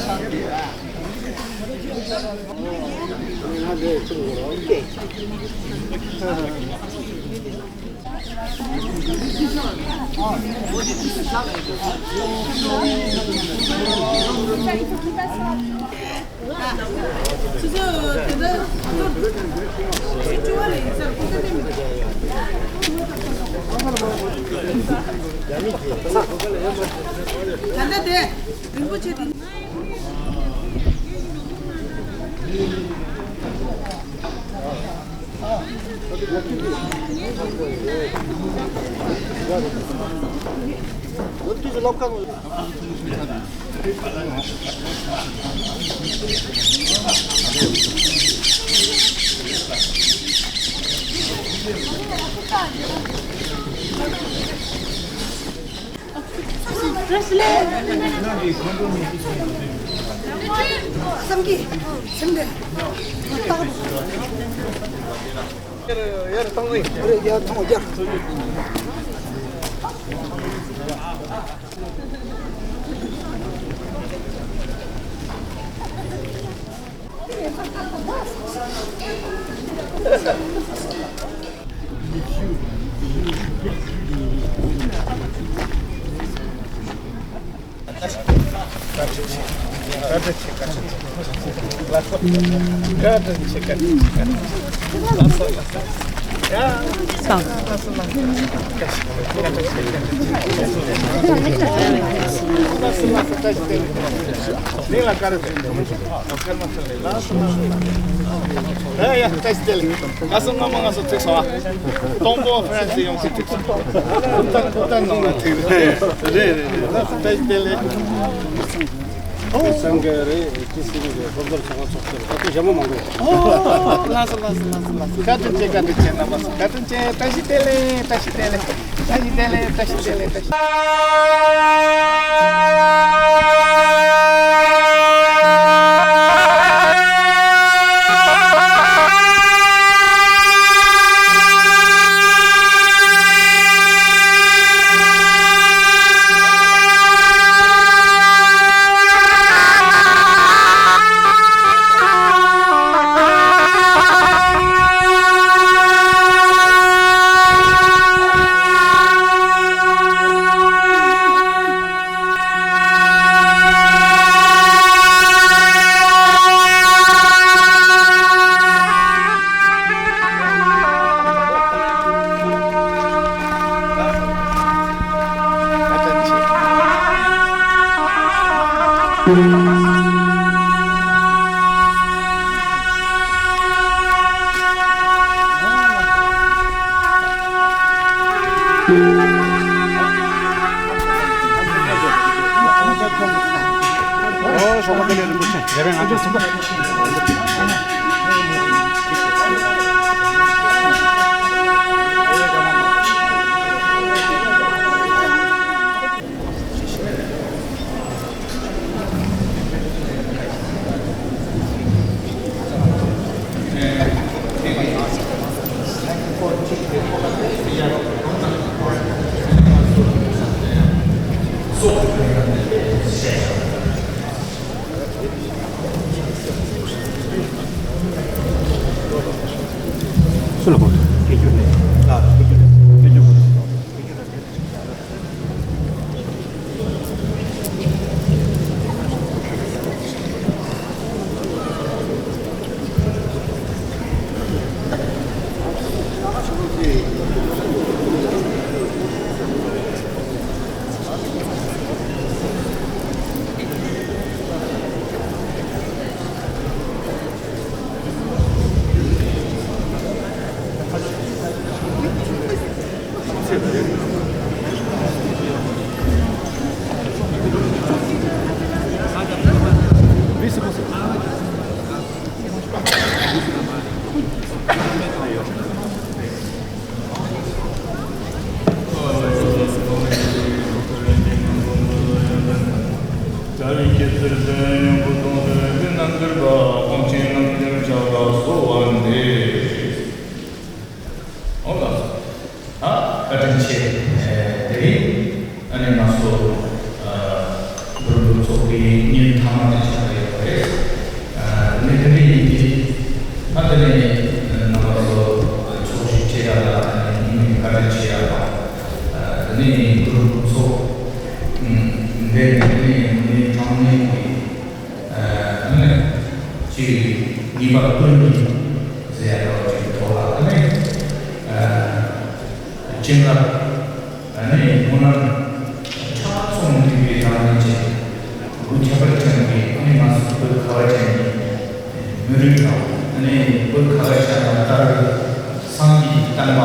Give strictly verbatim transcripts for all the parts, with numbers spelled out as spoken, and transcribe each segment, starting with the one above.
ད་ལྟ་དེ་རིན་པོ་ཆེ་དེ། ཡ་ཡ། བཀྲ་ཤིས་བདེ་ལེགས། ང་ཚོ་སྔ་མ་ང་ཚོ་ཐུག་སོང་ཨ། སྟོང་པོ་ཧྥ་རན་སི་ཡོང་ཚེ་ཐུག་སོང་། ཏན་ཏན་ནང་ལ་ཐུག་རེད་རེད་རེད། བཀྲ་ཤིས་བདེ་ལེགས། སང་ག་རེད་ཅི་སྲིད་རེད། སློབ་གྲྭར་ཚོགས་པ་ཚོགས་ཚེ་ད་དུང་ཞྭ་མོ་མང་པོ་ཡོད། ཨོ་ལགས་སོ་ལགས་སོ་ལགས་སོ་ལགས་སོ། བཀའ་དྲིན་ཆེ། བཀའ་དྲིན་ཆེ། རྣམ་པ་ཚོ་བཀའ་དྲིན་ཆེ། བཀྲ་ཤིས་བདེ་ལེགས། བཀྲ་ཤིས་བདེ་ལེགས། བཀྲ་ཤིས་བདེ་ལེགས། བཀྲ་ཤིས་བདེ་ལེགས། བཀྲ་ཤིས། ཨ་བཀའ་དྲིན་ཆེ། དེ་རིང་ཨ་ནི་ང་ཚོ་ཨ་འགྲོ་འདུག་ཚོགས་པའི་ཉིན་ཐ་མ་དང་ཆ་ ཉིས་པ་སྟོན་ཉིན་ཟེར་ཡ་འདྲ་བ་ཅིག་གི་ཐོག་ལ་ཨ་ནི་བྱིན་རླབས་ཨ་ནི་སྨོན་ལམ་ཕྲ་ཚོང་འདུས་པའི་རང་ཉིད་ཅན་དགུ་ཁྱད་པར་ཅན་གྱི་ཨ་ནི་ང་ཚོ་བོད་ཁ་བ་ཅན་གྱི་མི་རིགས་དང་ཨ་ནི་བོད་ཁ་བ་ཅན་ལ་ལྟར་སངས་རྒྱས་བསྟན་པ་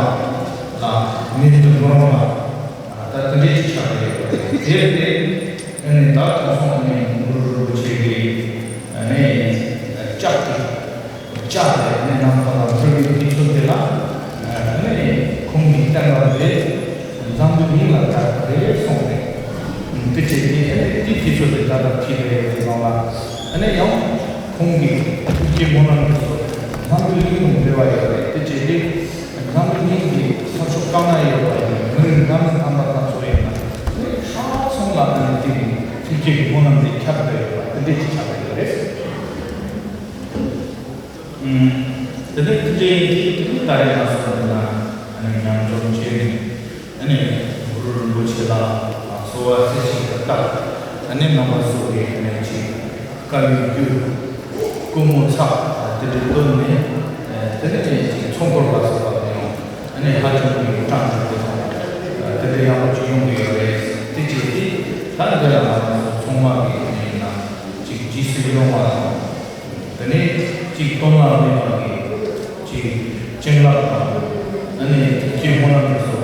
ལ་མི་མཐུན་མི་རུང་བ་ད་དེ་འདྲའི་ཅིག་ཆགས་ཡོད་པ་རེད། དེར་བརྟེན་ཨ་ནི་ད་དེང་སང་ཨ་ནི་གུ་རུ་རིན་པོ་ཆེ་གི་ཨ་ནི་ལྕགས་ཀྱི་ལྕགས་ལས་ཨ་ནི་ནམ་མཁའ་ལ་འཕུར་བའི་དུས་ཚོད་དེ་ལ་ཨ་ནི་ཁོང་གི་བསྟན་པ་དེ་འཛམ་བུའི་གླིང་ལ་དར་བ་རེད་གསུངས་རེད། དེ་བྱས་ཏེ་ཨ་ནི་དེའི་དུས་ཚོད་དེ་ད་ལྟ་ཕྱིན་པ་ཡོད་པའི་ནང་ལ་ཨ་ནི་ཡང་ཁོང་གི་ཐུགས་བསྐྱེད་སྨོན་ལམ་དེ་ཚོ་འཛམ་བུའི་གླིང་དང་འབྲེལ་བ་ཡོད་རེད། དེ་བྱས་ཏེ། འཛམ་བུ་གླིང་གི་ས་ཕྱོགས་གང་ན་ཡོད་པ་ཡིན་མི་རིགས་འདྲ་མིན་རྣམ་པ་སྣ་ཚོགས་ཡིན་ན་ནི་ཁྲག་ཚོང་ལ་ཨ་ནི་དེ་གི་ཐུགས་བསྐྱེད་ཀྱི་སྨོན་ལམ་དེ་ཁྱབ་བསྡད་ཡོད་པ་དེ་འདྲས་ཅིག་ཆགས་ཡོད་རེད། ཨུམ། དེ་ནས་དེ་འདྲས་ཡིན་དུས་དེ་ནས་ད་རེས་ང་ཚོ་འདི་ན་ཨ་ནི་མཉམ་འཛོམས་བྱས་ནས་ཨ་ནི་གུ་རུ་རིན་པོ་ཆེ་ལ་གསོལ་བ་རྩེ་གཅིག་ཏུ་བཏབ། ཨ་ནི་རྣམ་པ་ཚོ་གི་ཨ་ནི་ཅིག་དཀའ་བའི་རྒྱུ། སྒོར་མོ་ཚབ་དེ་འདྲའི་བཏོན་ནས་དེ་ནས་ཅིག་ཚོང་སྐོར་ལ་སོགས་པ་དེ་ཡང་ཨ་ནི་ཧ་ཅང་གི་གྲངས་ཀྱི་སྒོ་དང་དེ་འདྲའི་ཡག་པོ་ཅིག་ཡོང་གི་ཡོད་རེད། དེ་བྱས་ཏེ་ད་འདི་ལ་ང་རང་ཚོ་ཚང་མ་གི་ཨ་ནི་ཡིན་ན་ཅིག་རྗེས་སུ་ཡི་རང་བ་དང་དེ་ནས་ཅིག་སྟོང་བ་མེད་པ་གི་ཅིག་བྱིན་རླབས་དང་ཨ་ནི་ཐུགས་བསྐྱེད་སྨོན་ལམ་དེ་ཚོ་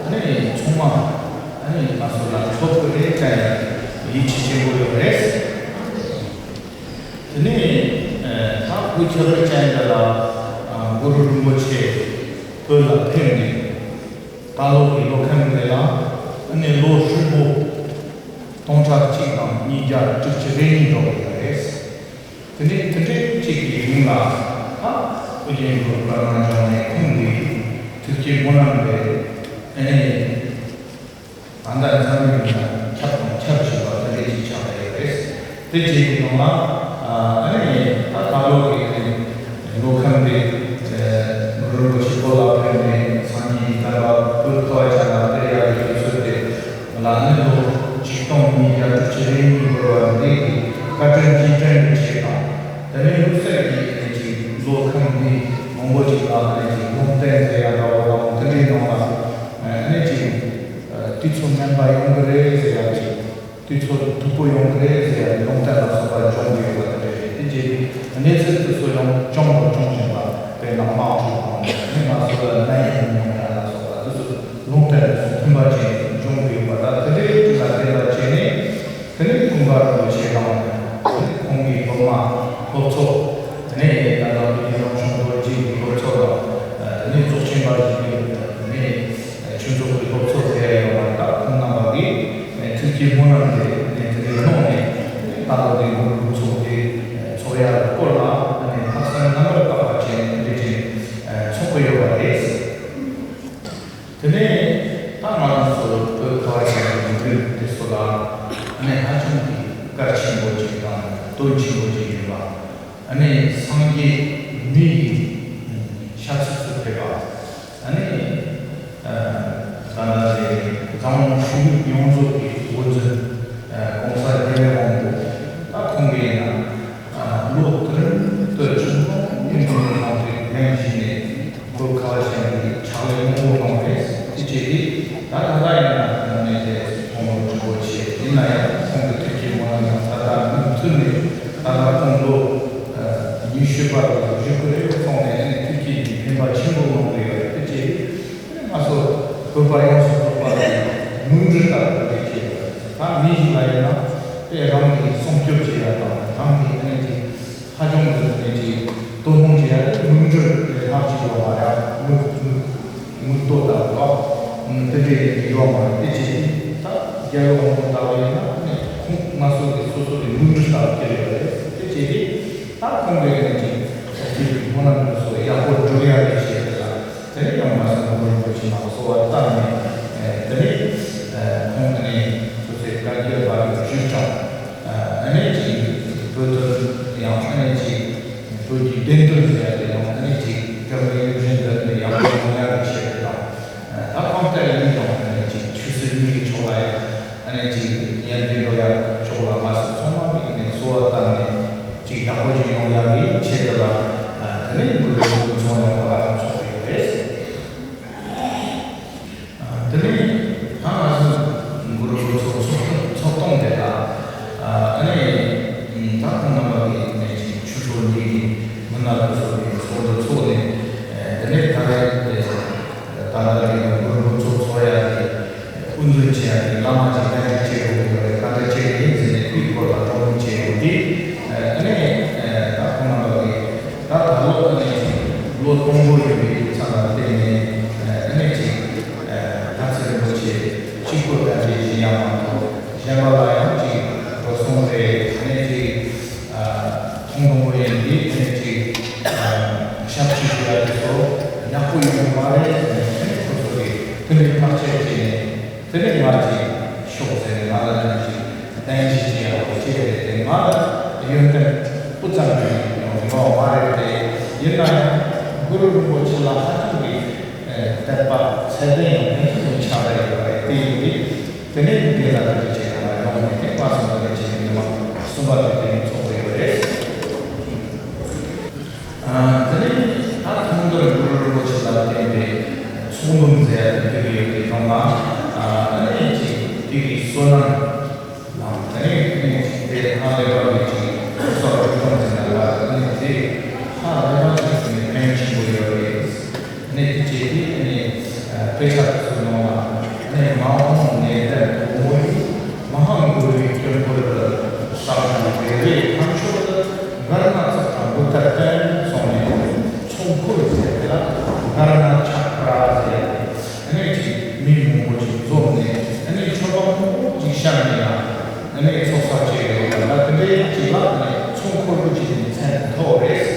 ཨ་ནི་ཚང་མ་ཨ་ནི་ང་ཚོ་ལ་ཐོབ་དགོས་རེད་ཅེས་ཡིད་ཆེས་ཆེན་པོ་ཡོད་རེད། དེ་ནས་ད་དགུ་ཁྱད་པར་ཅན་འདི་ལ་གུ་རུ་རིན་པོ་ཆེ་བོད་ལ་ཕེབས་ནས་ད་ལོ་གི་ལོ་ཁམས་འདི་ལ་ཨ་ནི་ལོ་ཧྲིལ་པོ་སྟོང་ཕྲག་གཅིག་དང་ཉིས་བརྒྱ་དྲུག་ཅུ་རེ་གཉིས་འགྲོ་གི་ཡོད་རེད། དེ་ནས་དེ་འདྲའི་གཅིག་གི་རིང་ལ་ད་ཨོ་རྒྱན་གུ་རུ་པདྨ་འབྱུང་གནས་ཁོང་གི་ཐུགས་བསྐྱེད་སྨོན་ལམ་ལས་ཨ་ནི། ད་ལྟ་འཛམ་གླིང་ལ་ཁྱབ་དང་ཁྱབ་བཞིན་པ་དེ་འདྲའི་ཅིག་ཆགས་ཡོད་རེད། དེ་རྗེས་ཀྱི་ནང་ལ་ཨ་ནི་ད་ད་ལོ་གི་ལོ་ཁམས་དེ་གུ་རུ་རིན་པོ་ཆེ་བོད་ལ་ཕེབས་ནས་སངས་རྒྱས་ཀྱི་བསྟན་པ་བོད་ཁ་བ་ཅན་ལ་སྟེར་ཡག་གི་དུས་ཚོད་དེ་ལ་ནི་ལོ་ཆིག་སྟོང་ཉིས་བརྒྱ་དྲུག་ཅུ་རེ་གཉིས་འགོར་བ་འདི་གི་བཀའ་དྲིན་རྗེས་དྲན་གྱི་ཆེད་དང་དེ་ནས་དམིགས་བསལ་གྱི་ཨ་ནི་ཅིག་ལོ་ཁམས་འདི་མང་པོ་ཅིག་ལ་ཨ་ནི་ཅིག་ལུང་བསྟན་མཛད་ཡག་འདྲ་བོ་དང་དེ་འདྲའི་ནང་ལ་ཨ་ནི་ཅིག་དུས་ཚོད་སྨན་པ་ཡོང་གི་རེད་ཟེར་ཡག་ཅིག་དུས་ཚོད་མཐུག་པོ་ཡོང་གི་རེད་ཟེར་ཡག་ལུང་བསྟན་ལ་སོགས་པ་འབྱུང་གི་ཡོད་པ་དེ་འདྲ་རེད། དེ་རྗེས་གནས་ཚུལ་དེ་ཚོ་ཡང་བྱུང་དང་འབྱུང་བཞིན་པ་དཔེར་ན་དམག་འཁྲུག་དང་ནི་ང་ཚོ་ལ་ནད་ཡམས་མྱོང་ཡག་ལ་སོགས་པ་དེ་ཚོ་ལུང་བསྟན་དེ་ཚོ་མཐུན་པ་བྱས་ནས་འབྱུང་གི་ཡོད་པ་ད་དེ་འདྲའི་དུས་ལ་བརྟེན་པ་བྱས་ནས་དེ་ནས་ཀུན་དགའ་རིན་པོ་ཆེ་དང་ཁོང་གི་སློབ་མ་སློབ་ཚོགས་དེ་ནས་ད་ལྟ་བོད་ཀྱི་རང་བྱུང་རྡོ་རྗེ་གི་སློབ་ཚོགས་དང་དེ་ནས་རྫོགས་ཆེན་པ་ཞིག་གི་དེ་ནས། ཆོས་ཚོགས་ཀྱི་སློབ་ཚོགས་ཟེར་ཡ་ཡོད་མ་རེད། ད་ཁོང་རྣམ་པ་གིས་ཐུགས་ཀྱི་སྨོན་ལམ་དེ་དེ་འདྲའི་གནང་ནས་ད་ལོ་དེ་གུ་རུ་ཚོགས་དེ་ཚོགས་ཡ་སྐོར་ལ་ལྷག་བསམ་རྣམ་པར་དག་པ་བྱས་ནས་དེ་འདྲའི་ཚོགས་ཀྱི་ཡོད་པ་རེད། དེ་ནས་ད་ང་རང་ཚོ་བོད་ཁ་བ་ཅན་གྱི་མི་རིགས་དེ་ཚོ་ལ་ཧ་ཅང་གི་གལ་ཆེན་པོ་ཅིག་དང་དོན་ཆེན་པོ་ཅིག་ཡིན་པ། ཨ་ནི་སངས་རྒྱས་མི་ཡི་ཤ་ཚུགས་སུ་ཕེབས་པ། ཨ་ནི་ད་ལྟ་དེ་འཛམ་གླིང་ཆོས་ལུགས་ཡོངས་རྫོགས་ཀྱི་དབུ་འཛིན་༸གོང་ས་༸རྒྱལ་བའི་དབང་པོ་ད་ཁོང་གིས་ཡིན་ན་ལོ་དུ་རིམ་དུ་ཆུང་ཆུང་ནས་ལྷན་ཞིག་ནས། བོད་ཁ་བ་ཅན་གྱི་ཕྱག་ལས་མང་པོ་གནང་བས་དེ་བྱས་ཏེ་ད་ད་ལྟ་ཡིན་ན་ནང་ནས་དེ་ཁོང་ལོ་དྲུག་པོ་ཆེ་ཡིན་ན་ཡང་ཁོང་གི་ཐུགས་ཀྱི་སྨོན་ལམ་ཡང་ད་ལྟ་མུ་མཐུད་ནས་ད་ལྟ་ཁོང་ལོ་ཉི་ཤུ་པ་ལ་བཞུགས་ཀྱི་རེད། ཁོང་ནས་ནི་ཐུགས་ཀྱི་ཕན་པ་ཆེན་པོ་གནང་གི་ཡོད་རེད། དེ་བྱས་ཏེ་ང་ཚོ་བོད་པ་ཡོངས་སུ་རྫོགས་པ་ལ་མིག་འཕྲུལ་ལྟ་བུ་དེ་བྱས་ད་མི་ཞིག་ལ་ཡིན་ན་དེ་རང་གི་སྲུང་སྐྱོབ་བྱེད་ཡ་དང་རང་གི་ཨ་ནི་དེ། ཧ་ཅང་གི་ནས་ཀྱི་དོ་སྣང་བྱེད་ཡ་དེ་མིག་འཕྲུལ་ལས་ལྷག་ཅིག་ཡོད་མ་རེད། མིག་མིག་མིག་ཏོ་ལྟ་བུ་དེ་འདྲའི་ཡོད་མ་རེད། དེ་བྱས་ཏེ་ད་རྒྱལ་བའི་དབང་པོ་ལྟ་བུ་ཡིན་ན་ནི་ཁོང་ང་ཚོ་གི་སོ་སོ་གི་མིག་འཕྲུལ་ལྟ་བུ་སྐྱེ་ཡོད་རེད། དེ་བྱས་ཏེ་ད་ཁོང་གི་ནས་ཀྱི་དེ་སྨོན་ལམ་དེ་ཚོ་ཡག་པོ་འགྲུབ་ཡ་རེད་ཞེས་ལ། དེ་ནས་ཡང་མ་སོང་གུ་རུ་རིན་པོ་ཆེ་མ་གསོལ་བ་བཏབ་ནས་དེ་ནས་ཁོང་ནས་སོ་སོའི་བཀའ་བརྒྱུད་པ་ལ་བཞུགས་ཀྱང་ཨ་ནེ་ཅིག་བོད་དོན་ཡང་ཨ་ནེ་ཅིག་བོད་ཀྱི་བདེན་དོན་ཟེར་ཡ་དེ་ཡང་ཨ་ནེ་ཅིག་རྒྱ་མི་ཡུལ་གཞན་དུ་ནས་ཡག་པོ་ཡོང་ཡ་གི་ཆེད་དུ་དང་ད་གང་ལྟར་ཡིན་ཀྱང་ཨ་ནེ་ཅིག་ཆོས་སྲིད་གཉིས་ཀྱི་ཕྱོགས་ལ་ཡང་ཨ་ནེ་ཅིག་ཡར་རྒྱས་འགྲོ་ཡ་ཕྱོགས་ལ་མ་སོང་ཚང་མ་གི་ནས་གསོལ་བ་བཏབ་ནས་ཅིག་ཡག་པོ་ཅིག་ཡོང་ཡ་གི་ཡོན་ཏན་སྤུ་ཙམ་ཡང་ཡོང་མ་རེད་དེ། ཡིན་ན་ཡང་གུ་རུ་རིན་པོ་ཆེ་ལ་ཧ་ཅང་གི་དད་པ་ཚད་ལྡན་ཡོང་མཁན་ཞིག་ཆགས་བསྡད་ཡོད་པ་རེད། དེ་ཡིན་དུས་དེ་ནས་འདི་ལ་འདི་བྱས་ན་ཡོང་མེད་དེ། མ་སོང་ཙང་ནས་བྱས་ནས་མ་གསུམ་པ་དེ་དེ་ནས་ཚོགས་པ་ཡོད་རེད། དེ་ནས་ད་ཐུང་དུ་གུ་རུ་རིན་པོ་ཆེ་ལ་བརྟེན་པའི་ཚོགས་འདུ་མཛད་དེ་ཡོད་པའི་ནང་ལ་ཨ་ནི་ཅིག་དེ་གི་བསོད་ནམས་དང་། དེ་ནས་དེ་ནས་དེ་ཧ་ལས་པ་གི་ཅིག་ཚོགས་པ་རུ་གཏོང་ཟིན་ན་ལ་ཨ་ནི་དེ་ཧ་ལས་པ་ཅིག་དེ་ནས་ཕན་ཆེན་པོ་ཡོད་རེད། ཨ་ནི་དེ་བྱས་ཏེ་ཨ་ནི་དཔེ་ཆ་ཚོའི་ནང་ལ་ཨ་ནི་མ་འོངས་ནད་དང་བུ་མོ་ཡིས། མ་ཧཱ་གུ་རུའི་སྐྱབས་འགྲོ་ལ། ཕྱག་ན་རེ་རེ་ཐམས་ཅད་ལ། གར་ནག་ཚབ་དང་འབུལ་ཐབས་བསྟན་གསུངས་ནས། ཚོགས་འཁོར་ཟེར་དེ་ལ་གར་ནག་ཆགས་པ་ཟེར་ཏེ། ཨ་ནི་ཅིག་མི་མང་པོ་ཅིག་འཛོམས་ནས། ཨ་ནི་མཆོད་པ་མང་པོ་ཅིག་བཤམས་ནས་ཡང་ཨ་ནི་ཚོགས་བསགས་བྱས་ཡོད་པ་ལ། དེ་འདྲའི་ཅིག་ལ་ཨ་ནི་ཚོགས་འཁོར་དུ་བྱས་ནས་མཚན་ཐོགས་རེད།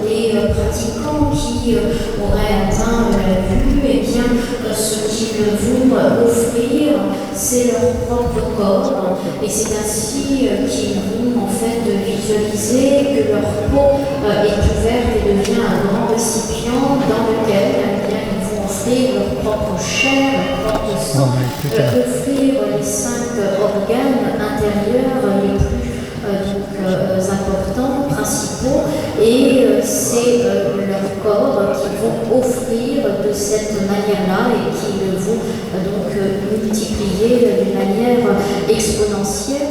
Des euh, pratiquants qui euh, auraient atteint euh, la vue, eh bien, euh, ce qu'ils vont euh, offrir, c'est leur propre corps. Et c'est ainsi euh, qu'ils vont en fait visualiser que leur peau euh, est ouverte et devient un grand récipient dans lequel eh bien, ils vont offrir leur propre chair, leur propre sang, euh, offrir les cinq organes intérieurs les plus euh, donc, euh, importants, principaux, et euh, c'est euh, leur corps qu'ils vont offrir de cette manière-là et qui vont euh, donc euh, multiplier d'une manière exponentielle.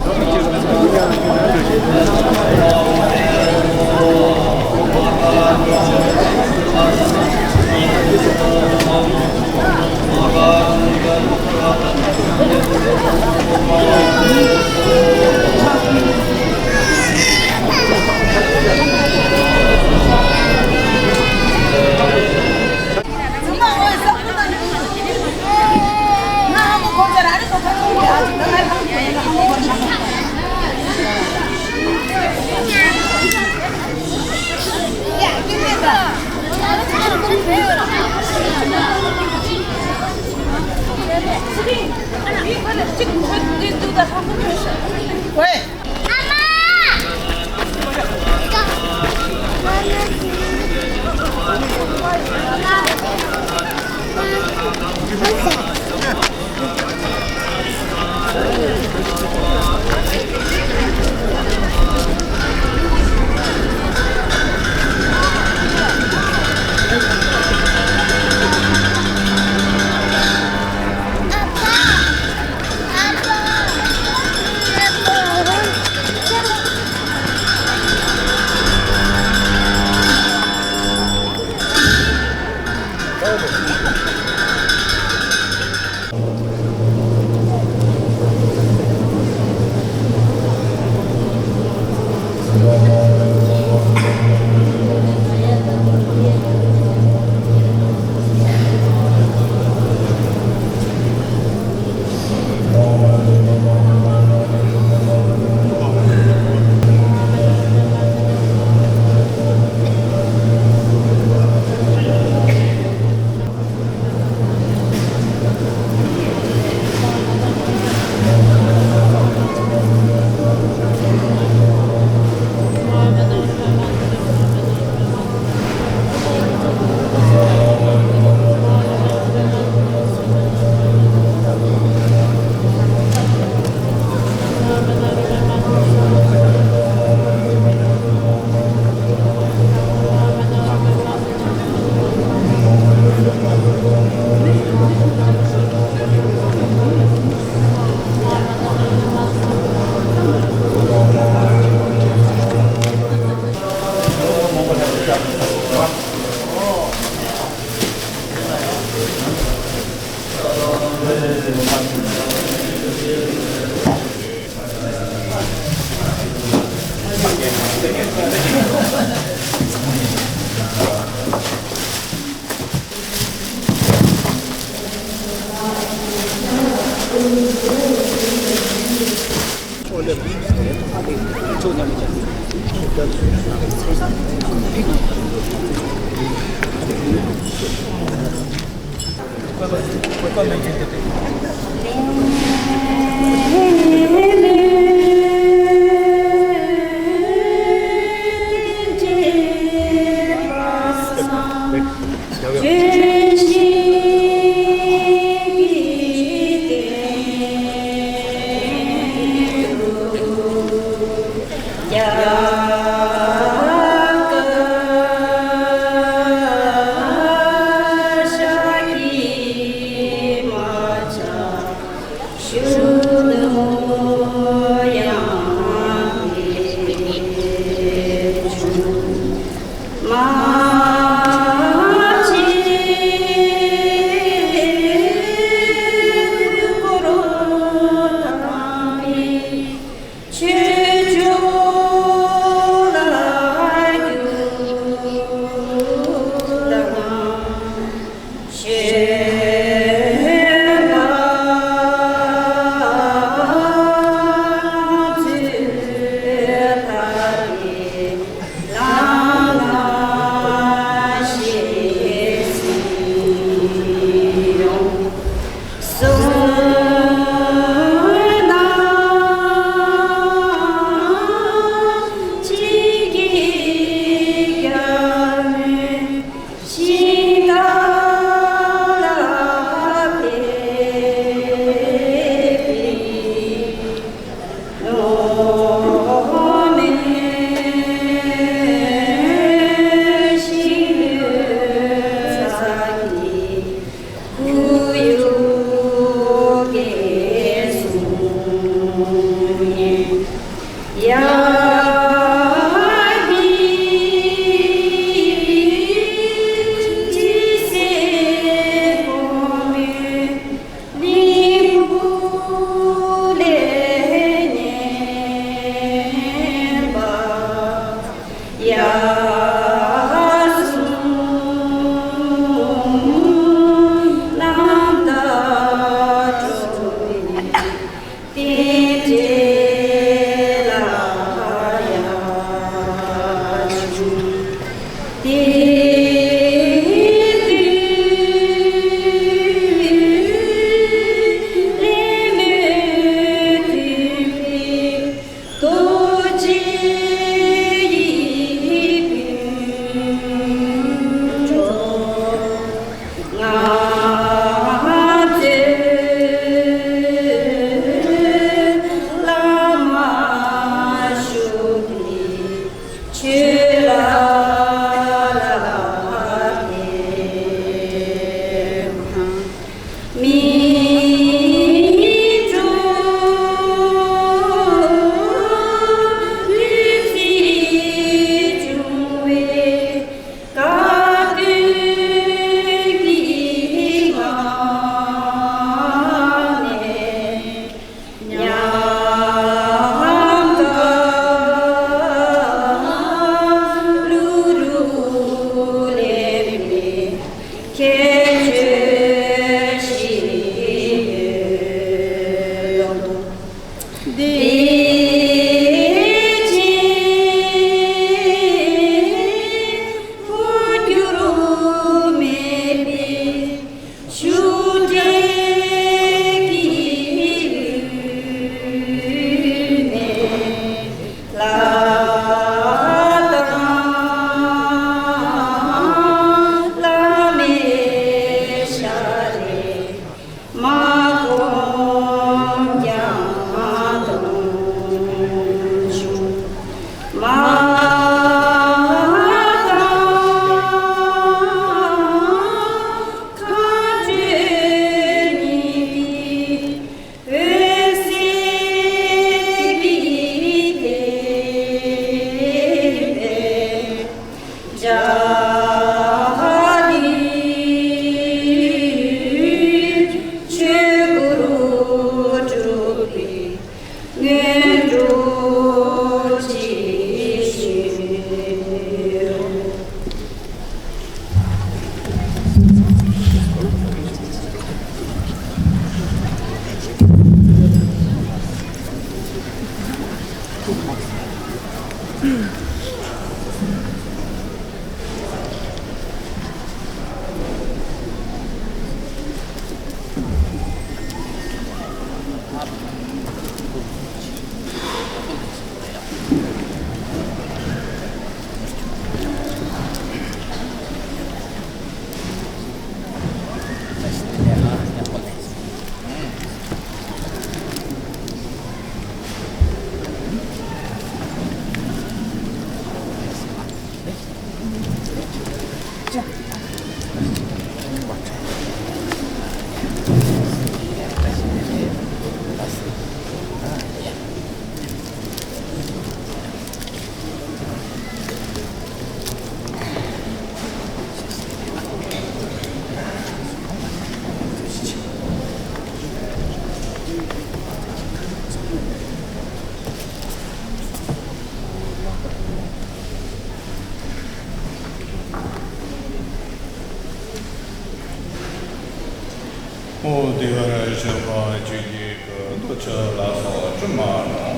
དེ་བར་གཤེགས་པ་ཆོས་ཀྱི་སྐུ། ཐུགས་རྗེ་ལ་སོགས་སྒྲོན་མ་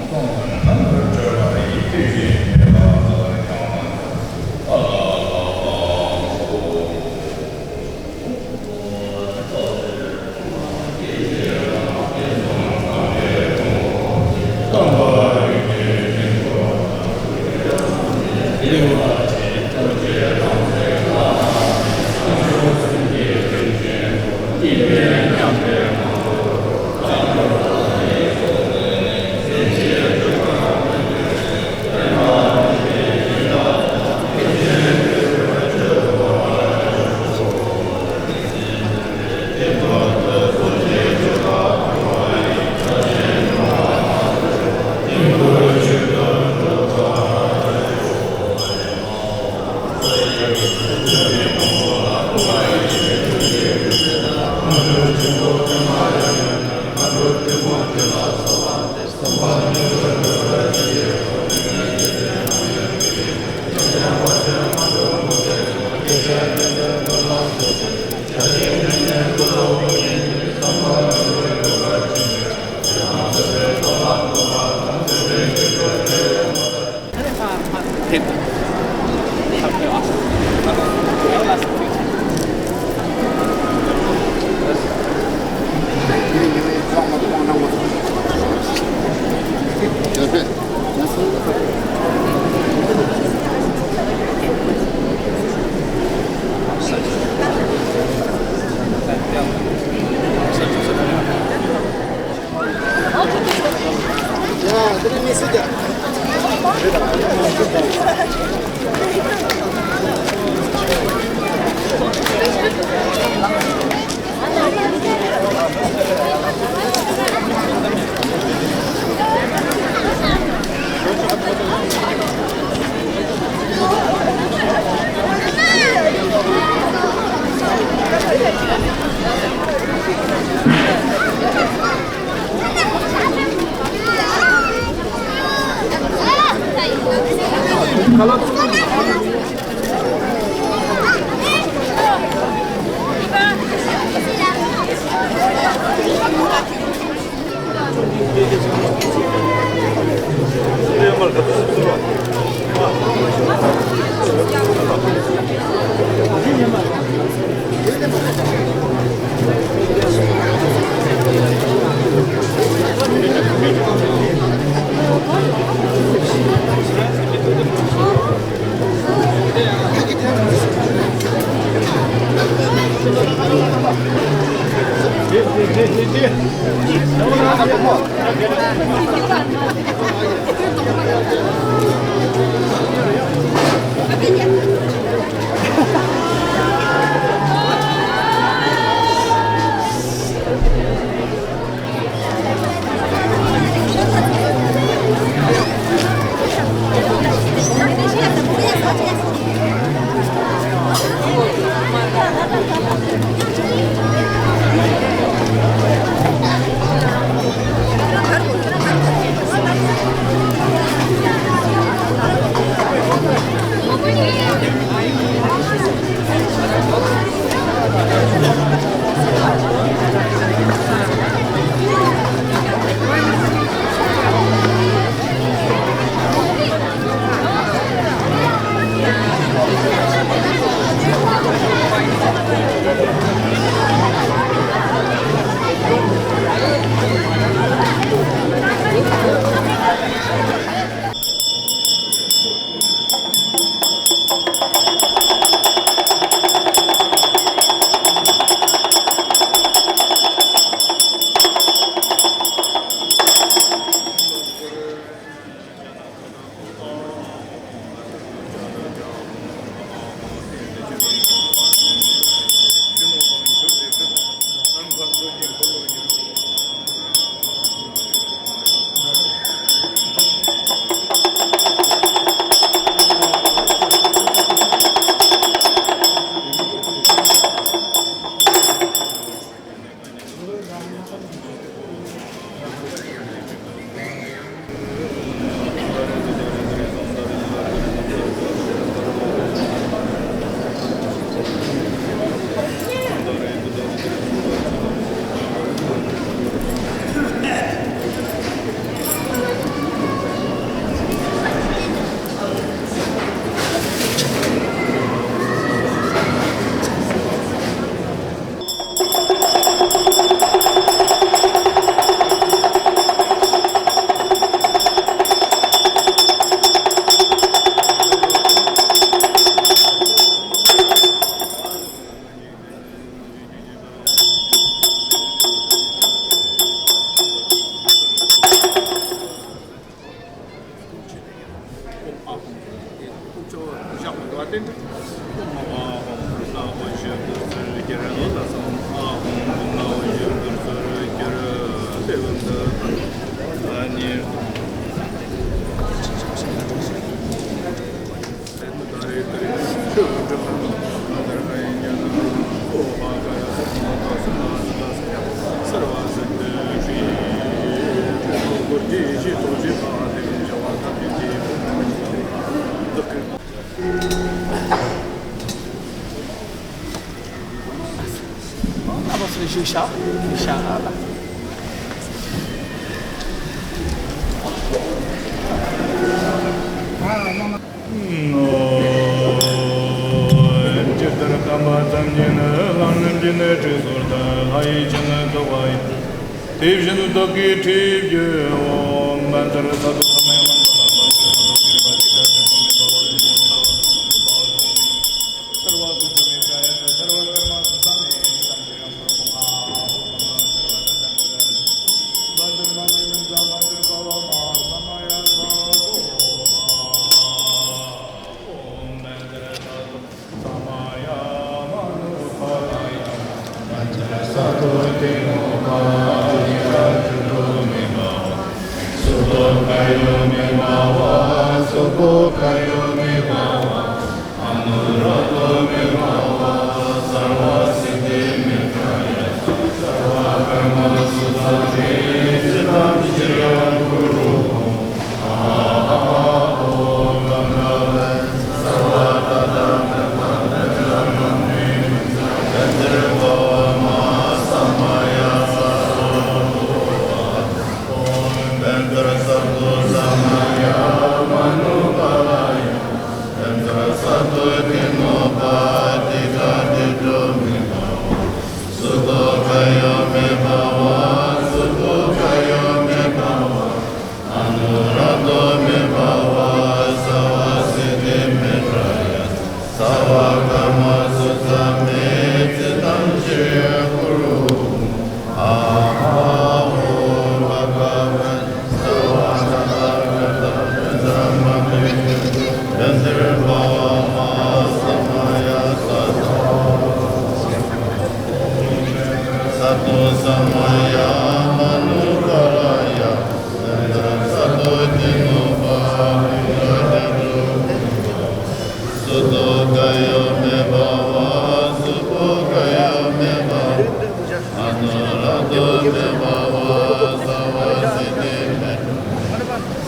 སྟོང་། རྣམ་པར་གྲོལ་བ་ཡི་དུས་ཀྱི་ཉེར་ལེན་ལ་ཡང་། ཨ་ལ་ལ་ལ། ཨ་ཧོམ་དེ་ཐུགས་ཆོ་བཞག་མི་འདུག་བ། ཏན་ཏན་ཨོམ་ཨ་ཧོམ་ཨ་ཧོམ་ཞེས་བསྐུལ་ཚུལ་གྱིས་ལ་ས་ཨ་ཧོམ་ཨ་ཧོམ་ཞེས་བསྐུལ་ཚུལ་གྱིས་དེ་བས་འདི་ཉིད། ཇི་ལྟར་བསྟན་པ་ཙམ་གྱིས་ནི་ལམ་རིམ་གྱིས་ནི་ཁྲིད་ཟོར་དང་ལྷ་ཡི་ཆོས་ནི་ཐོབ་པ་ཡིན། དེ་བཞིན་དུ་བདག་གིས་ཁྲིད་རྒྱུའོ། བན་དེར་ས་དུ་ཁ་མའི་མན་དུ་ལ་མ་དུ་ཁ་དོ་ཀིར་པ་ཅི་ཀ་ཏི་ཏོ་མི་བ་བ་སུ་མོ་ནི་བ་བ་སུ་མོ་ནི་བ་བ་སུ་མོ་ནི། སརྦ་སུ་ཏུ་མི་ཏྲ་ཡ་ཏྲ་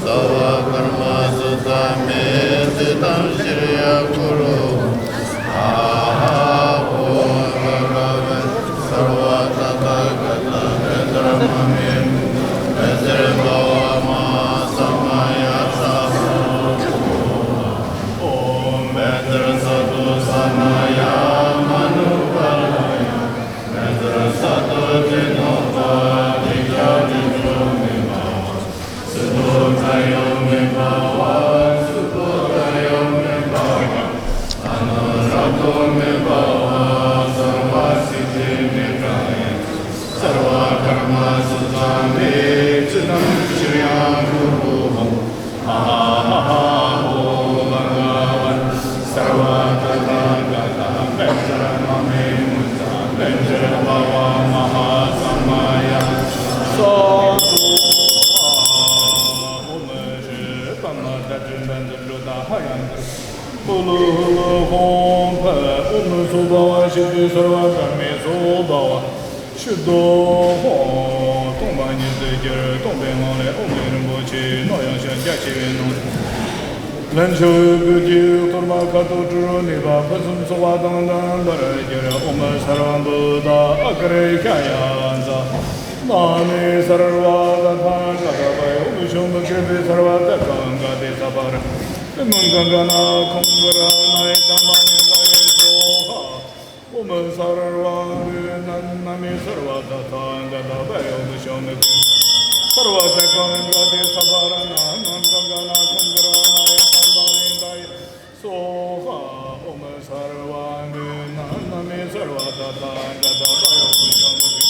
སརྦ་ཀརྨ་སུ་ཏ་མེ་ཏི་ཏམ་ཤྲི་ཡང་གུ་རུ་ཨ་ཧོ་ཨོ་མ་སརྦ་ཏ་ཏ་ཏ་ཏ། བན་དེར་མ་ནི་མན་ཏ་བན་དེར་བ་བ་མ་ས་མ་ཡ་ས་སོ་ཧ། ཨོམ་བན་དེར་ས་དུ། ཧུ་ལུ་ཧུ་ལུ་ཧོང་ཕ་ཨོ་མི་སུ་བྷ་བ་ཤི་ཏི་སརྦ་ཀརྨེ་སུ་བྷ་བ། ཤུ་དོ་ཧོ། སྟོང་པ་ཉིད་དུ་གྱུར། སྟོང་པའི་ངང་ལས་ཨོ་མའི་རིན་པོ་ཆེའི་སྣོད་ཡངས་ཤིང་རྒྱ་ཆེ་བའི་ནང་ལྷན་ཅིག་གི་གཏོར་མ་ཁ་དོག་དྲི་རོ་ནུས་པ་ཕུན་སུམ་ཚོགས་པ་དང་ལྡན་པར་གྱུར། ཨོ་མི་སརྦ་བུདྡྷ་ཨ་ཀར་ཤ་ཡ་ཛ་ན་མི་སརྦ་ད་ཐཱ་ག་ཏ་བ་ཡོ་ཨོ་མི་ཤོ་མི་ཀེ་བི་སརྦ་ད་ཀང་ག་ཏེ་ས་པ་ར་མི་མང་གང་ག་ན་ཁོང་ག་ར་ན་ཡི་དམ་པ་ནི་ད་ཡི་སོ་ཧ། ཨོ་མི་སརྦ་བི་ན་ན་མི་སརྦ་ད་ཐཱ་ག་ཏ་བ་ཡོ་ཨོ་མི་ཤོ་མི་ཀེ་སརྦ་ད་ཀང་ག་ཏེ་ས་པ་ར་ན་མི་མང་གང་ག་ན་ཁོང་ག་ར་ན་ཡི་དམ་པ་ནི་ད་ཡི་སོ་ཧ། ཨོ་མི་སརྦ་བི་ན་ན་མི་སརྦ་ད་ཐཱ་ག་ཏ་བ་ཡོ་ཨོ་མི་ཤོ་མི་ཀེ་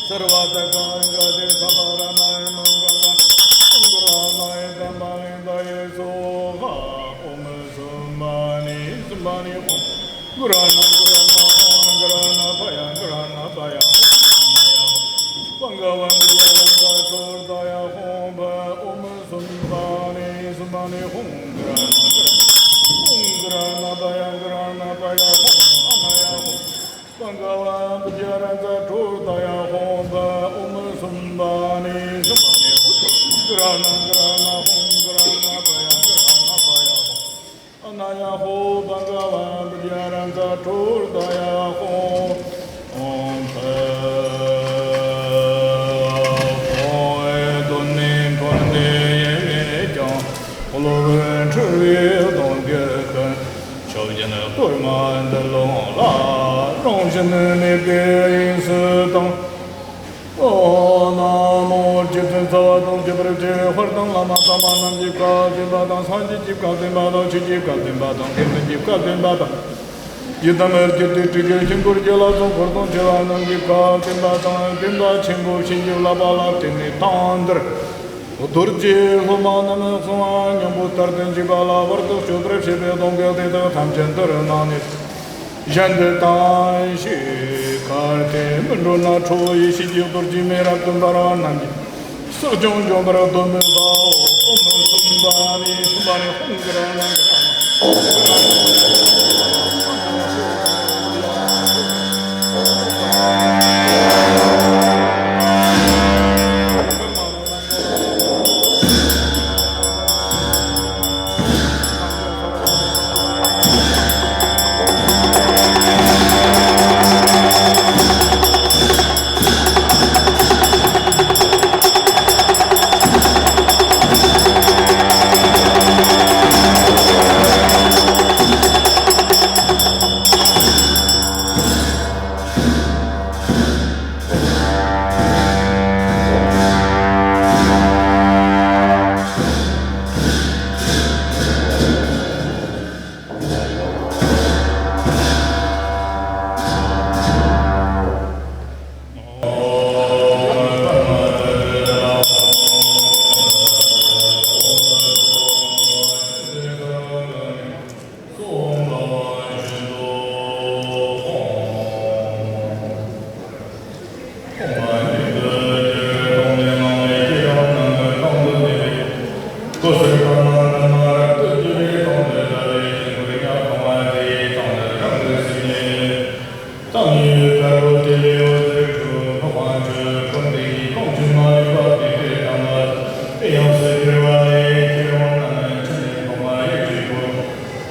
སརྦ་ད་ཀང་ག་ཏེ་ས་པ་ར་ན་མི་མང་གང་ག་ན་ཁོང་ག་ར་ན་ཡི་དམ་པ་ནི་ད་ཡི་སོ། ཨོཾ་སུམ་བྷ་ཎི་སུམ་བྷ་ཎི་ཧཱུྃ། གུ་ར་ཎ་གུ་ར་ཎ་ཧཱུྃ། གུ་ར་ཎ་བྷ་ཡ་གུ་ར་ཎ་བྷ་ཡ་ཧཱུྃ། ཨ་ན་ཡ་ཧཱུྃ། བྷ་ག་ཝ་བི་དྷྱ་ཏ་ཙྪོ་དྷ་ཡ་ཧཱུྃ། ཨོཾ་སུམ་བྷ་ཎི་སུམ་བྷ་ཎི་ཧཱུྃ། གུ་ར་ཎ་གུ་ར་ཧཱུྃ། གུ་ར་ཎ་བྷ་ཡ་གུ་ར་ཎ་བྷ་ཡ་ཧཱུྃ། ཨ་ན་ཡ་ཧཱུྃ། བྷ་ག་ཝ་བི་དྷྱ་ཏ་ཙྪོ་དྷ་ཡ་ཧཱུྃ། ཨོཾ་སུམ་བྷ་ཎི་སུམ་བྷ་ཎི་ཧཱུྃ། གུ་ར་ཎ་གུ་ར་ཎ་ཧཱུྃ། གུ་ར་ཎ་བྷ་ཡ་གུ་ར་ཎ་བྷ་ཡ་ཧཱུྃ། ཨ་ན་ཡ་ཧཱུྃ། བྷ་ག་ཝ་བི་དྷྱ་ཏ་ཙྪོ་དྷ་ཡ་ཧཱུྃ། ཨོཾ་ཕཊ། ཨོཾ་གདོད་ནས་འཁོར་འདས་དབྱེར་མེད་ཀྱང་། གློ་བུར་འཁྲུལ་པའི་གདོན་བགེགས་ཀུན། ཆོས་ཅན་སྐོར་མ་འདི་ལོངས་ལ། རང་བཞིན་མེད་པའི་དབྱིངས་སུ་དྭངས། ཨོཾ་ན་མོ། རྗེ་བཙུན་རྩ་བ་དང་བཅས་པར་སྤྱན་དཔལ་དང་བླ་མ་དམ་པ་རྣམས་ཀྱི་བཀའ་བདེན་པ་དང་། སངས་རྒྱས་ཀྱི་བཀའ་བདེན་པ་དང་། ཆོས་ཀྱི་བཀའ་བདེན་པ་དང་། དགེ་འདུན་གྱི་བཀའ་བདེན་པ་དང་། ཡི་དམ་རྒྱུད་སྡེ་དྲུག་གི་དཀྱིལ་འཁོར་གྱི་ལྷ་ཚོགས་འཁོར་དང་བཅས་པ་རྣམས་ཀྱི་བཀའ་བདེན་པ་དང་། བདེན་པ་ཆེན་པོ་བྱིན་གྱིས་བརླབས་པ་ལ་བརྟེན་ནས་དེང་འདིར་རྡོ་རྗེ་སློབ་མ་རྣམས་གསང་བ་སྙིང་པོ་ལྟར་དུ་འཇུག་པ་ལ་བར་དུ་གཅོད་པར་བྱེད་པའི་གདོན་བགེགས་དེ་དག་ཐམས་ཅད་འདིར་སྣང་ནས་གཞན་དུ་བཏང་ཞིང་གར་དེ་མི་འགྲོ་ན་ཁྲོ་བོ་ཡེ་ཤེས་ཀྱི་རྡོ་རྗེ་མེ་རབ་ཏུ་འབར་བ་རྣམས་ཀྱིས་བསགས་སྦྱོང་འཇོམས་པར་གདོན་མི་ཟ། ཨོཾ་སུམ་བྷ་ཎི་སུམ་བྷ་ཎི་ཧཱུྃ། གུ་ར་ཎ་གུ་ར་ཎ་ཧཱུྃ། གུ་ར་ཎ་གུ་ར་ཎ་ཧཱུྃ།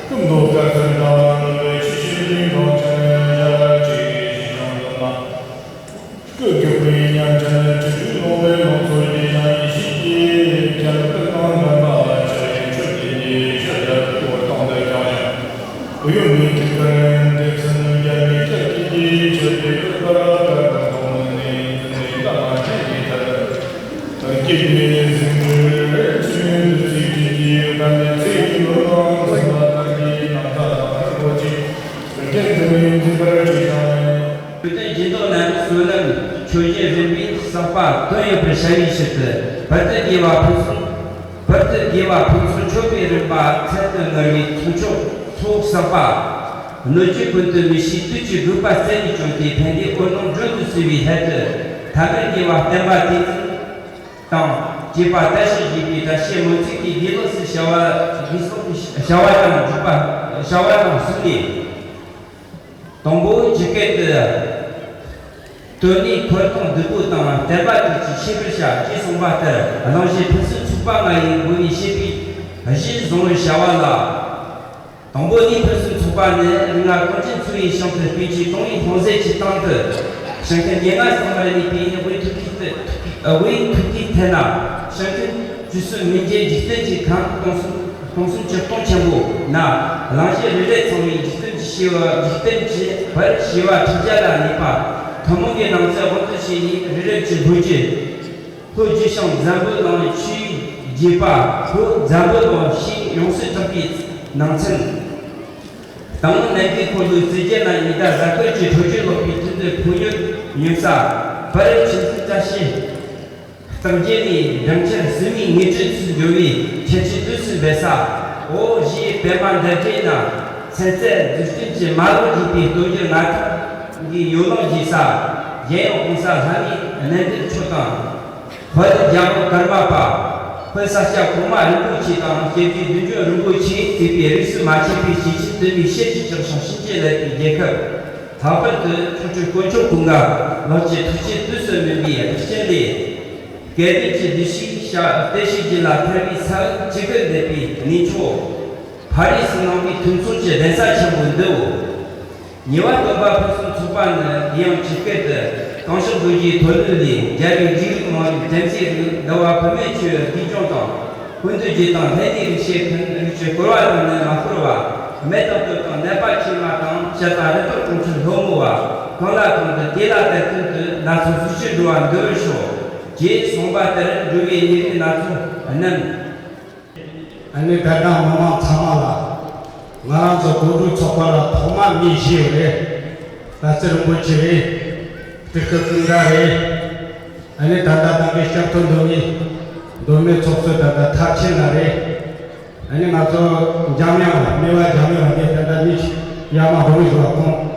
སྐུ་མདོག་དཀར་སེར་དང་ནི་ཆུ་ཤེལ་གྱི་འཕྲོག་ཆེན་ཞལ་གཅིག་ཞི་ཞང་ལུ་མ། སྐུ་སྐྱོགས་པའི་བརྙན་འཕྲིན་ཁྲི་བཅུ་ལོངས་པའི་ལོངས་སྤྱོད་ཀྱི་ཞིང་ཡེ་ཤེས་ཀྱི་རྒྱལ་པོ་དང་ལྡན་པ་ཕྱག་གཡས་ཆོས་ཀྱི་རྒྱལ་ཞབས་ཀྱི་འོད་སྟོང་དུ་བརྐྱངས་ཤིང་། གཡོན་པའི་ཐུགས་ཀར་འདེགས་སེན་རྒྱལ་བའི་སྐད་ཀྱི་ཆོས་ཀྱི་བསྟོད་པར་དཀར་པོ་མཐོང་ནས་ནི་བླ་མ་མཁྱེན་པའི་ཐད། སྐྱེས་པའི་ཟེའུ་འབྲུར་ཆུ་བོའི་བདུད་རྩིའི་སྤྲིན་གྱིས་བཀང་ནས་ཚེ་ཡི་ལོ་ལོན་ཟིན་པ་ལྟར་གྱི་རྣམ་ཐར་དང་ལྷུན་པོ་ཆེ་རྒྱན་དུ་མའི་འཛིན་པར་བྱེད་ཅིང་། བོད་དོན་སྦྱིན་བདག་རྣམས་བསོད་ནམས་ཆོས་བཞིན་རིམ་པས་བསགས་པ་དོན་ཡོད་པར་བྱ་བའི་ཕྱིར་དུ། བར་དུ་དགེ་བ་ཕུན་སུམ། བར་དུ་དགེ་བ་ཕུན་སུམ་ཚོགས་པའི་རིམ་པ་ཚད་དུ་ངར་བའི་ཚོགས་མཆོག་ཚོགས་བསགས་པ། སྣོད་བཅུད་ཀུན་ཏུ་མི་ཤིས་དུས་ཀྱི་དགོས་པ་རྩད་ནས་གཅོད་དེ་ཕན་བདེའི་འོད་སྣང་སྒྲོན་དུ་གསལ་བའི་སླད་དུ། ཐ་མལ་དགེ་བ་བསྟན་པ་དེ་ཚུལ་དང་བཅས་པ་བཀྲ་ཤིས་ཞེས་པའི་བཀྲ་ཤིས་སྨོན་ཚིག་གི་དགེ་སློང་སུ་བྱ་བ་དགེ་སློང་བྱ་བ་དང་འཇུག་པ་བྱ་བ་དང་གསུམ་ལས། དང་པོ་ཇི་སྐད་དུ། དོན་ནི་འཁོར་དང་བདུད་པོ་དང་བསྟན་པ་དེ་ཅིས་ཤེས་པར་བྱ་ཅེས་གསུངས་པ་ལྟར་གླེང་གཞི་ཕུན་སུམ་ཚོགས་པ་ལྔ་ཡི་སྒོ་ནས་བཤད་པའི་གཞི་བཟང་བོའི་བྱ་བ་ལ། དང་པོ་ནི་ཕུན་སུམ་ཚོགས་པ་ནི་རིགས་ལྔ་གང་ཅན་འཚོ་བའི་ཞིང་དུ་སྤོས་ཀྱི་དང་བའི་ལྷུང་བཟེད་ཀྱི་སྟེང་དུ་ཞིང་ཁམས་ཉེར་ལྔ་ཚང་བར་གནས་པའི་དབུའི་ཐུགས་ཀའི་དབུའི་ཐུགས་ཀའི་ཐད་ན་ཞིང་ཁམས་བཅུ་གསུམ་མི་མཇེད་འཇིག་རྟེན་གྱི་ཁམས་སྟོང་གསུམ་སྟོང་གསུམ་བཅུ་སྟོང་ཆེན་པོ་ན་གླེང་གཞི་རེ་རེ་ཚང་བའི་འཇིག་རྟེན་གྱི་བྱེ་བ་འཇིག་རྟེན་གྱི་བར་བྱེ་བ་ཕྲུགས་བརྒྱ་ལ་གནས་པ་ཐུན་མོང་གི་སྣང་ཚུལ་དབང་དུ་བྱས་ནས་རི་རབ་ཀྱི་ལྷོ་རྒྱུད། ལྷོ་རྒྱུད་ཤིང་འཛམ་བུ་གླིང་ཆུའི་རྒྱས་པ་ལྷོ་འཛམ་བུ་གླིང་ཞེས་ཡོངས་སུ་གྲགས་པའི་ནང་ཚན། དང་ནམ་མཁའི་འཁོར་ལོའི་རྩིབས་བརྒྱད་ན་ཉི་ཟླ་གཟའ་སྐར་གྱི་འཕྲོད་སྦྱོར་ལོག་པའི་ཐུན་དུ་ཕོ་ཉོད་ཉུང་ས་བར་ཆུ་ཚོད་བཀྲ་ཤིས་རྟགས་བརྒྱད་ནས་སྦྲང་ཆར་སྲིན་མོའི་ངོས་སྤྲོད་ཚུལ་འབྱོར་བའི་ཁྱད་ཆོས་དུས་སུ་སྦས་ས། འོ་ཞེས་པདྨ་འདབ་བརྒྱད་ན། ཚན་རྩལ་འཛུགས་སྐྲུན་གྱི་མ་ལག་རྒྱས་པའི་སྟོབས་འབྱོར་མངའ་ཐང་གི་ཡོ་ལང་རྒྱས་ས། གཞན་ཡང་༸གོང་ས་ལྷ་མིའི་གནས་འདུལ་ཆོས་དང་། བོད་རྒྱལ་པོ་ཀརྨ་པ། བོད་ས་སྐྱ་གོང་མ་རིན་པོ་ཆེ་དང་སྐྱབས་རྗེ་བདུད་འཇོམས་རིན་པོ་ཆེས་གཙོས་པའི་རིས་སུ་མ་ཆད་པའི་སྐྱེས་ཆེན་དུ་མའི་ཞལ་གྱིས་བཅགས་ཤིང་བྱིན་གྱིས་བརླབས་པའི་རྒྱལ་ཁབ། ལྷག་པར་དུ་ཆོ་འཕྲུལ་དཀོན་མཆོག་ཀུན་དགའ་ལགས་ཀྱི་ཐུགས་རྗེ་དུས་སུ་སྨིན་པའི་རིགས་ཅན་ལས། དགེ་ལྡན་གྱི་བདེ་གཤེགས་ཤ་བདེ་གཤེགས་རྒྱུད་ལ་ཕན་པའི་ས་བོན་གཅིག་གི་འདེབས་པའི་གནས་མཆོག་ཕ་རི་སི་ནང་པའི་ཐུན་ཚོགས་ཀྱི་གདན་ས་ཆེན་པོ་འདིའོ། ཉེ་བར་སྟོན་པ་ཕུན་སུམ་ཚོགས་པ་ནི་དེ་ཡང་ཇི་སྐད་དུ། གང་ཕྱོགས་རྡོ་རྗེའི་ཐོད་རློན་ལས། རྒྱལ་བའི་རིགས་རུས་མང་བའི་འདྲེན་མཛད་རིགས། འདུལ་བ་བུད་མེད་ཆོས་དགེ་སྦྱོང་དང་། ཀུན་ཏུ་རྒྱུ་དང་ལྷན་ནེ་རིགས་ཤེས་མཁན། རིགས་ཀྱི་བསྐོར་བ་དང་ནི་མ་བསྐོར་བ། མེ་དང་ཏོག་དང་ནད་པ་མཁྱེན་མ་དང་། བྱ་དང་རི་དྭགས་ཀུན་འཁྲུགས་ལྷོ་མོ་བ། གང་ལ་གང་འདུལ་དེ་ལ་དེར་སྟོན་དུ། སྣ་ཚོགས་གཟུགས་ཅན་འགྲོ་བ་འདུལ་བར་ཤོག་ཅེས་གསུངས་པ་ལྟར་འགྲོ་བའི་ཉེ་རིང་སྣ་ཚོགས་རྣམས། ཨ་ནི་ད་ལྟ་མི་མང་ཚང་མ་ལ་ང་རང་ཚོ་གོ་སྒྲིག་ཚོགས་པ་ལ་ཐོག་མ་མི་བཞི་ཡོད་རེད། ད་ཚེ་རིན་པོ་ཆེ་རེད། སྤྲུལ་སྐུ་ཀུན་དགའ་རེད། ཨ་ནི་ད་ལྟ་ཏང་གི་སྐྱབས་ཐོ་འདོན་མི་མདོ་སྨད་ཚོགས་གཙོ་ད་ལྟ་མཐར་ཕྱིན་ལགས་རེད། ཨ་ནི་ང་ཚོ་འཇམ་དབྱངས་ལགས་སྨེ་བ་འཇམ་དབྱངས་ལགས་ནས་ད་ལྟ་མི་ཡར་མར་འགྲོ་གི་འདུག་བ་ཁོང་།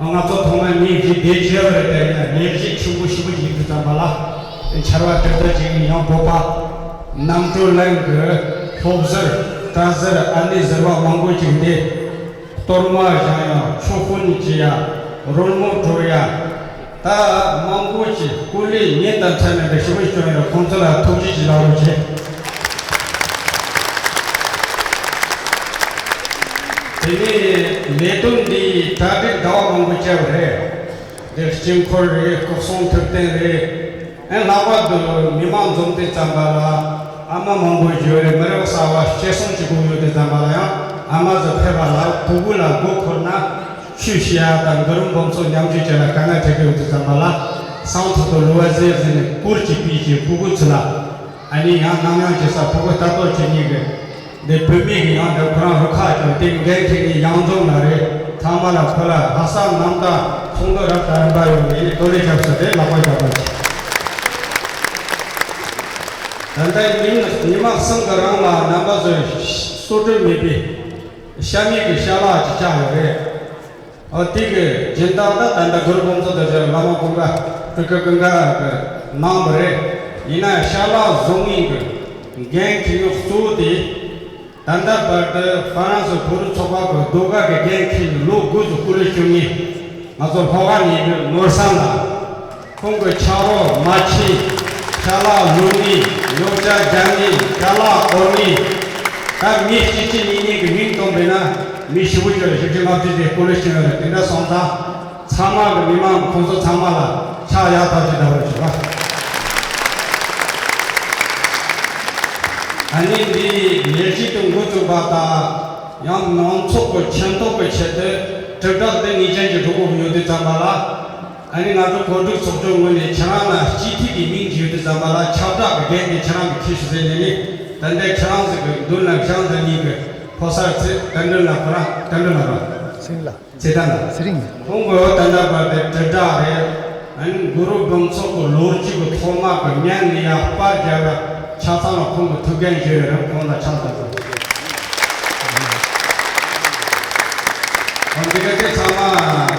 ཨ་ང་ཚོ་ཐོག་མར་མི་བཞི་བསྡད་བྱས་པ་རེད་དེ་ཡིན་ན་ལས་གཞི་ཆེན་པོ་ཞེ་པོ་ཅིག་ཡིན་དུས་ཙམ་པ་ལ་ཆར་པ་དྲོད་ཚད་ཅིག་ཡང་བོད་པ་རྣམ་གྲོལ་གླིང་གི་ལྷོ་ཟུར་བྲག་ཟུར་ཨ་ནེ་ཟུར་པ་མང་པོ་ཅིག་འདི་གཏོར་མ་བཞེངས་ཡ་ཆོ་ག་ནི་བྱེད་ཡ་རོལ་མོ་དཀྲོལ་ཡ། ད་མང་པོ་ཞིག་སྐུ་ལས་ཉིན་དང་མཚན་མེད་པའི་ཞུ་བ་བྱུང་ཡོད། ཁོང་ཚོ་ལ་ཐུགས་རྗེ་ཆེ་ལབ་རོགས་བྱེད། དེ་ནས་ལས་དོན་འདི་གྲ་སྒྲིག་ཟླ་བ་མང་པོ་བྱས་པ་རེད། འདིར་དཀྱིལ་འཁོར་རེད། སྐུ་གསུང་ཐུགས་རྟེན་རེད། ཨེ་ལྷག་པར་དུ་མི་མང་འཛོམས་དུས་ཙམ་པ་ལ་ཨ་མ་མང་པོ་ཞིག་ཡོད་རེད། མི་རབས་གསར་པ་སྐྱེད་སྲིང་བྱེད་དགོས་ཡོད་དུས་ཙམ་པ་ལ་ཡང་ཨ་མ་ཚོ་ཕེབས་པ་ལ་ཕྲུ་གུ་ལ་མགོ་འཁོར་ན། ཆོས་བཤད་ཡ་དང་གུ་རུ་འབུམ་ཚོགས་མཉམ་ཞུགས་བྱས་ལ་དཀའ་ངལ་འཕྲད་ཀྱི་ཡོད་དུས་ཙམ་པ་ལ་སང་ཐོག་ཏུ་ལུ་བ་ཟེར་ཟེར་ནས་བཀུར་གྱིས་པེ་ཅིག་ཕྲུ་གུ་ཚོ་ལ་ཨ་ནི་ཡང་གནང་ཡང་བྱེད་ས་ཕྲུ་གུ་ལྟ་རྟོག་བྱེད་མཁན་གྱི་འདི་བུད་མེད་ཀྱི་ཡང་འདི་ཁོ་རང་རུ་ཁག་ཀྱང་དེ་འགན་འཁྱེར་མཁན་ཡང་འཛོམས་ལ་རེད། ཚང་མ་ལ་ཁོ་ལ་ལྷག་བསམ་རྣམ་དག་ཚོགས་འདུ་རབ་དང་རིམ་པ་ཡོང་ནས་ཨ་ནི་གདོང་ལེན་རྒྱབ་ས་དེ་ལག་པ་རྒྱབ་པ་བྱེད། ད་ལྟ་ཉིན་ཉི་མ་གསུམ་གྱི་རིང་ལ་རྣམ་པ་ཚོས་སོ་སོར་མེད་པའི་ཤ་མེད་ཀྱི་ཤ་ལག་ཅིག་བཅག་ཡོད་རེད། ཨོ་དེ་གི་སྦྱིན་བདག་ད་ད་ལྟ་གུ་རུ་འབུམ་ཚོགས་དང་བཅས་བླ་མ་ཀུན་དགའ་སྤྲུལ་སྐུ་ཀུན་དགའ་གི་གནང་བ་རེད། ཡིན་ན་ཤ་ལག་བཟོ་མཁན་གྱི་འགན་འཁྱེར་མཁན་གཙོ་བོ་དེ་ད་ལྟ་བར་དུ་ཧྥ་རན་སི་གུ་རུ་ཚོགས་པ་གི་ཟློས་གར་གྱི་འགན་འཁྱེར་ནས་ལོ་དགུ་ཙམ་སྐུ་ལས་བསྐྱོན་མཁན་ང་ཚོ་ལྷོ་ཁ་ཉེ་པའི་ནོར་བཟང་ལགས། ཁོང་གི་ཕྱག་རོགས་མ་ཆེན། ཅ་ལག་ལོན་མཁན། ཡོ་བྱད་རྒྱག་མཁན། ཅ་ལག་དཀྲོལ་མཁན། ད་མི་གཅིག་གཅིག་གཉིས་གཉིས་ཀྱི་མིང་བཏོན་པས་ན་མི་ཞེ་པོ་ཅིག་ལ་བཞི་བཅུ་ལྔ་བཅུ་དེ་སྐུ་ལས་བསྐྱོན་ཡོད་རེད། དེ་འདྲ་སོང་ཙང་ཚང་མ་གི་མི་མང་གི་ཁོང་ཚོ་ཚང་མ་ལ་ཕྱག་ཡག་ཐོག་ཅིག་བརྡབ་རོགས་ཞུ་བ། ཨ་ནི་འདི་ལས་གཞི་དེ་འགོ་བཙུགས་པ་དང་ཡང་མང་ཚོགས་ཀྱི་མཁྱེན་རྟོགས་ཀྱི་ཆེད་དུ་དྲིལ་བསྒྲགས་འདི་ངེས་ཅན་གྱི་འགྲོ་དགོས་ཀྱི་ཡོད་དུས་ཙམ་པ་ལ། ཨ་ནི་ང་ཚོ་གོ་སྒྲིག་ཚོགས་ཆུང་ངོས་ནས་ཁྱེད་རང་ལ་སྤྱི་འཐུས་ཀྱི་མིང་ཅིག་ཡོད་དུས་ཙམ་པ་ལ་ཁྱབ་བསྒྲགས་ཀྱི་འགན་དེ་ཁྱེད་རང་གིས་འཁྱེར་ཤོག་ཟེར་ནས་ནི། ད་ལྟའི་ཁྱེད་རང་ཚོ་གི་མདུན་ལ་ཞང་དང་གཉིས་ཀྱི་ཕོ་གསར་ཚེ་བརྟན་སྒྲོན་ལགས། ཁོ་རང་བརྟན་སྒྲོན་ལགས་རེད། ཚེ་རིང་ལགས། ཚེ་བརྟན་ལགས། ཚེ་རིང་། ཁོང་གིས་ད་ལྟ་བར་དུ་དྲིལ་བསྒྲགས་རེད། ཨ་ནི་གུ་རུ་འབུམ་ཚོགས་ཀྱི་ལོ་རྒྱུས་ཀྱི་ཐོག་མ་གི་སྔོན་ནས་ཡང་པར་རྒྱག་པ་ཆ་ཚང་ལ་ཁོང་གི་ཐུགས་འགན་བཞེས་ཡོད་རེད། ཁོང་ལ་ཕྱག་འཚལ་ཞུ། འདི་ག་དེ་ཚང་མ་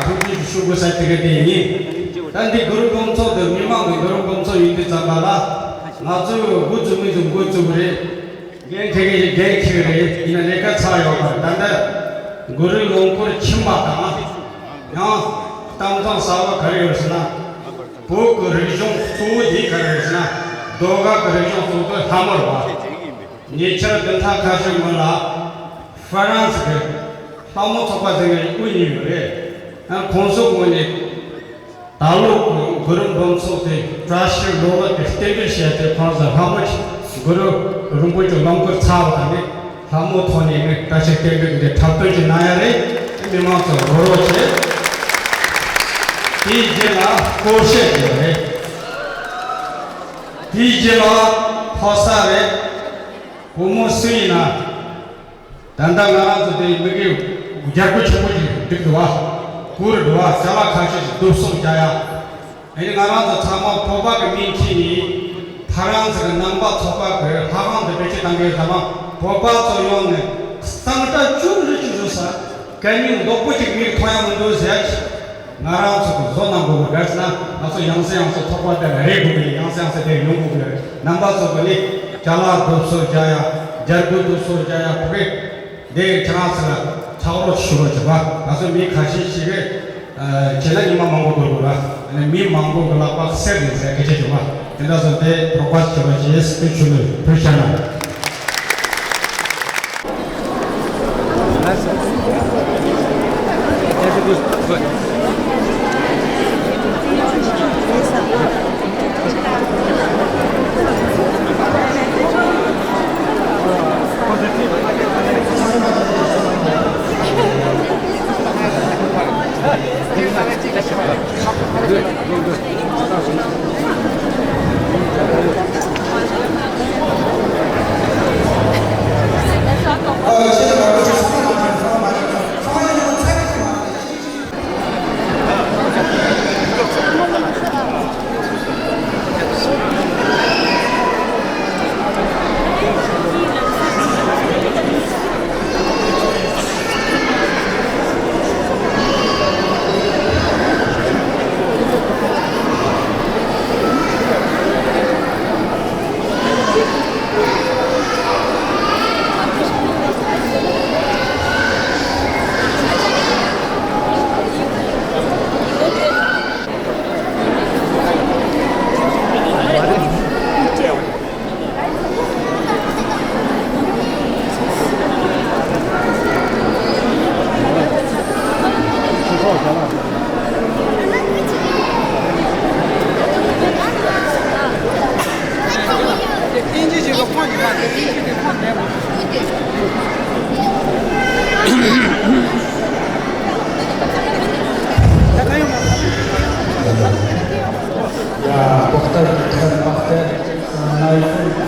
ཐུགས་རྗེ་ཆེ་ཞུ་དགོས་ས་དེ་ག་དེ་ཡིན། ད་འདི་གུ་རུ་འབུམ་ཚོགས་དེ་མི་མང་གི་གུ་རུ་འབུམ་ཚོགས་ཡིན་དུས་ཙམ་པ་ལ་ང་ཚོས་འགོ་བཙུགས་མི་ཚོ་འགོ་བཙུགས་རེད། འགན་འཁྱེར་མཁན་ཞིག་འགན་འཁྱེར་རེད། ཡིན་ན་ལས་ཀ་ཚར་ཡོད་པ་རེད། ད་ལྟ་གུ་རུའི་ལོ་འཁོར་ཕྱིན་པ་དང་ཡང་གཏམ་བཟང་གསར་པ་ག་རེ་ཡོད་ཟེར་ན། བོད་ཀྱི་རིག་གཞུང་གཙོ་བོ་དེ་ག་རེ་རེད་ཟེར་ན། ཟློས་གར་གྱི་རིག་གཞུང་གཙོ་བོ་དེ་ལྷ་མོ་རེད་པ། ཉེ་ཆར་བདུན་ཕྲག་ཁ་ཤས་སྔོན་ལ་ཧྥ་རན་སི་གི་ལྷ་མོ་ཚོགས་པ་ཟེར་བའི་དབུ་བརྙེས་ཡོད་རེད། ཡང་ཁོང་ཚོའི་ངོས་ནས་ད་ལོ་གི་གུ་རུ་འབུམ་ཚོགས་དེ་བཀྲ་ཤིས་ལོ་ལེགས་ཀྱི་རྟེན་འབྲེལ་བྱས་ཏེ་ཁོང་ཚོ་ལྷ་མོ་གུ་རུ་རིན་པོ་ཆེ་ལོ་འཁོར་ཚར་བ་དང་ནི། ལྷ་མོ་ཐོག་ནས་ནི་བཀྲ་ཤིས་བརྟན་པའི་འདི་འཁྲབ་སྟོན་ཅིག་གནང་ཡ་རེད། མི་མང་ཚོ་རོགས་རོགས་བྱེད། དེའི་རྗེས་ལ་སྐོར་བཤད་ཅིག་ཡོད་རེད། དེའི་རྗེས་ལ་ཕོ་གསར་རེད། བུ་མོ་སུ་ཡིན་ན། ད་ལྟ་ང་རང་ཚོ་དེ་མི་གི་རྒྱལ་སྒོ་ཆེན་པོ་ཅིག་འགྲིག་འདུག་བ། གུར་འདུག་བ། ཅ་ལག་ཁ་ཤས་ཤིག་བསྡུ་གསོག་རྒྱག་ཡ། ཨ་ནི་ང་རང་ཚོ་ཚང་མ་བོད་པ་གི་མིང་ཁྱེར་ནས་ཧྥ་རན་སི་གི་ནང་པ་ཚོགས་པ་གི་ལྷ་ཁང་དུ་བེད་སྤྱོད་གཏང་གི་ཡོད། ཚང་མ་བོད་པ་ཚོ་ཡོང་ནས་ གད་སྙིགས་རྡོག་པོ་གཅིག་མིག་མཐོང་ཡ་མི་འདུག་ཟེར་ཡ་ཅིག་ང་རང་ཚོ་གི་བཟོ་གནང་དགོས་པ་རེད་ཟེར་ན། ང་ཚོ་ཡང་སེ་ཡང་སེ་ཚོགས་པ་དེ་ལ་རེད་དགོས་པའི་ཡང་སེ་ཡང་སེ་དེ་ཡོང་དགོས་པའི་རེད། རྣམ་པ་ཚོ་གི་ནི་ཅ་ལག་རྡོ་སོལ་རྒྱག་ཡ། རྒྱ་རྒོད་རྡོ་སོལ་རྒྱག་ཡ་ཕོ་གི་དེ་ཁྱེད་རང་ཚོ་ལ་ཕྱག་རོགས་ཞུ་རོགས་བྱེད་པ། ང་ཚོ་མི་ཁ་ཤས་ཤིག་གིས་བྱས་ན་ཉི་མ་མང་པོ་འགོར་དགོས་པ། ཨ་ནི་མི་མང་པོ་གི་ལག་པ་གསེར་རེད་ཟེར་སྐད་ཆ་བྱུང་བ། དེ་འདྲ་སོང་སྟེ་རོགས་པ་བྱེད་པ་བྱེད་སྤེལ་ཆུ་ལུས་ཕུལ་བྱ་ན། ཡ། པོ་ཏ་ཐན་པ་ཏེ་ན་ཡི་ཁུ།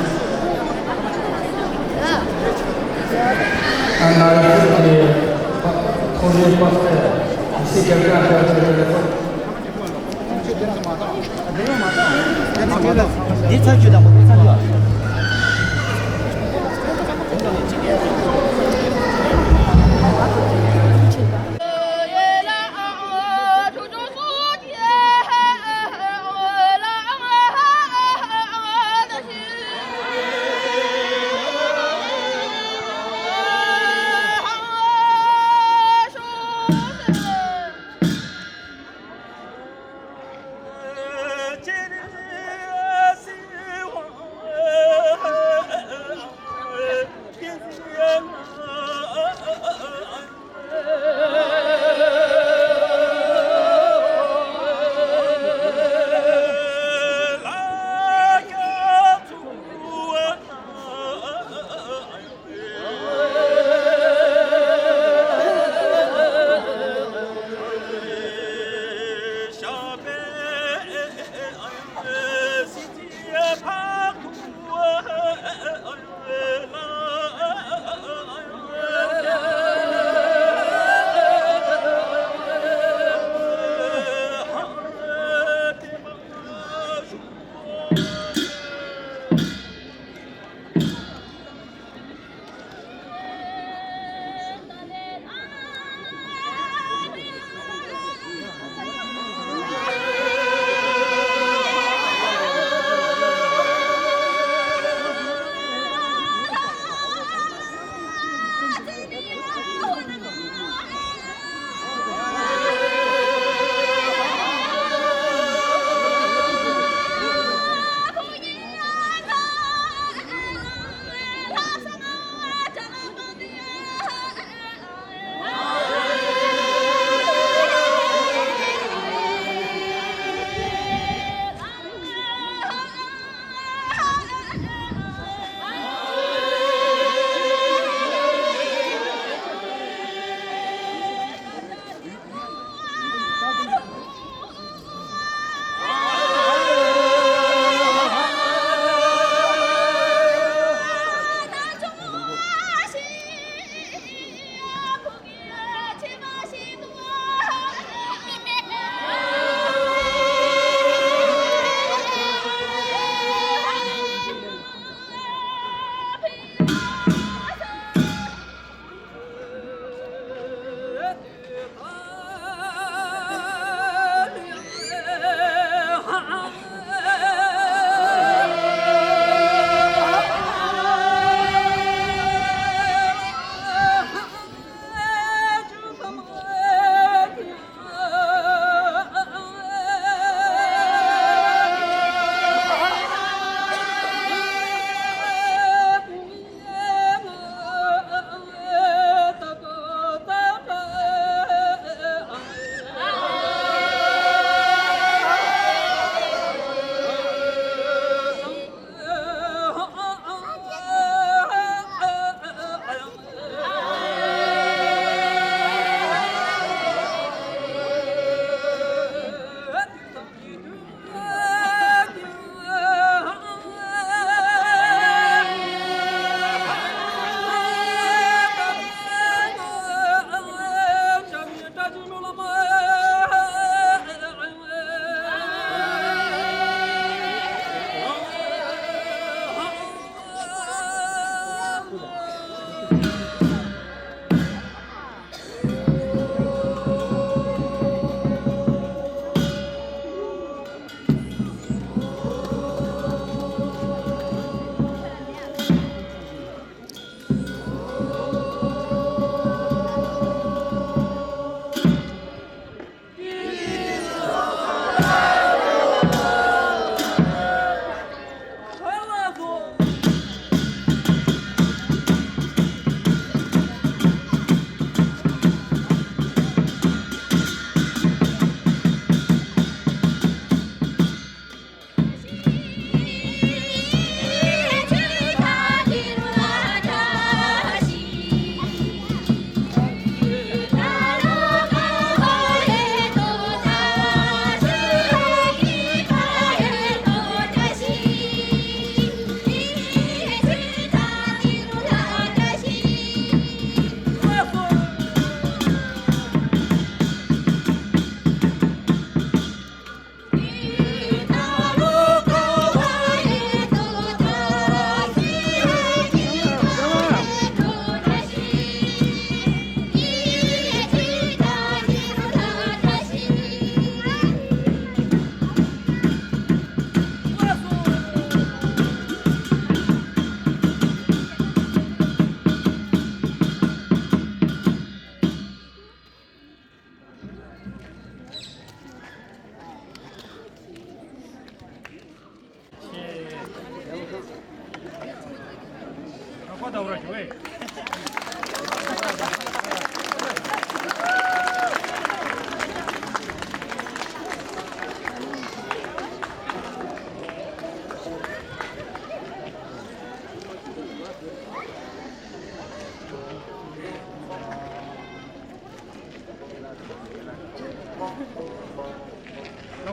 ཨ་ན་ཡི་ཁུ་གི་ཁོ་རེ་པ་ཏེ་སི་ཀེ་ཀ་ཏེ་ཏེ་ཏེ། འདི་ཚར་གཅོད་དང་པོ་འདི་ཚར་གཅོད།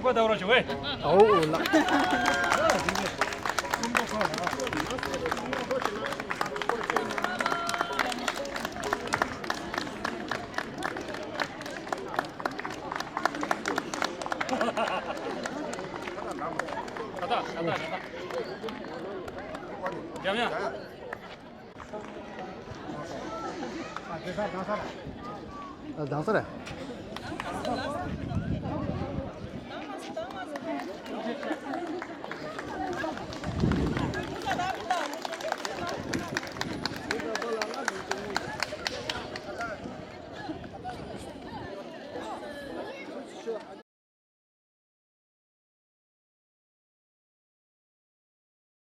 ཁོ་ད་རོ་ཞུ་བས། ཨོ་ལགས། འཇམ་དབྱངས། ཨ། སྡང་ས་རེད།